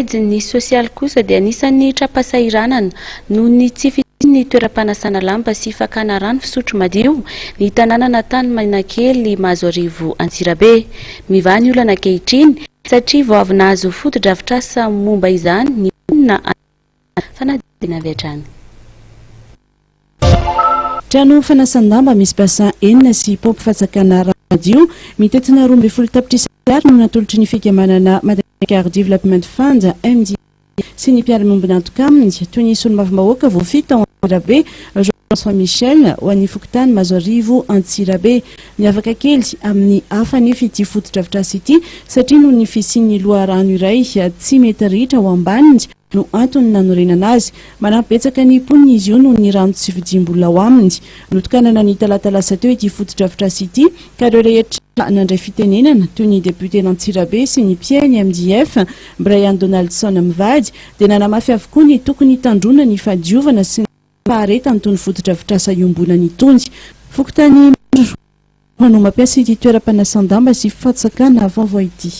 Pejin'ny sosialy kosa dia anisan'ny tra-pahasahiranana noho ny tsy fisian'ny toeram-panasana lamba sy fakana rano fisotro madio ny tanànan'Antanimenakely Mahazoarivo Antsirabe. Mivaha ny olana ankehitriny satria vao avy nahazo fotodrafitrasa momba izany ny mponina any fanadihadiana avy hatrany. Trano fanasan-damba misy bassin enina sy paompy fatsakana rano madio mitentina 12 tapitrisa ariary no natolotry ny fikambanana Madagascar Development Fund, MDF, sy ny mpiara-miombon'antoka aminy, toy ny solombavambahoaka voafidy tao Antsirabe, Jean François Michel, ho an'ny fokontany Mazoarivo Antsirabe. Miavaka kely amin'ny hafa anefa ity fotodrafitrasa ity satria noho ny fisian'ny loharano iray tsy mety ritra ao ambaniny no antony nanorenana azy. Manampy betsaka ny mponina izy io noho ny rano tsy vidiam-bola ao aminy. Notokanana ny talata lasa teo ity fotodrafitrasa ity ka ireo rehetra nandray fitenenana toy ny depioten'Antsirabe sy ny mpiahy MDF, Brian Donaldson mivady, dia nanamafy avokoa ny tokony hitandroana ny fahadiovana sy ny faharetan'itony fotodrafitrasa iombonana itony. Fokontany maro no mampiasa ity toeram-panasan-damba sy fatsakana vaovao ity.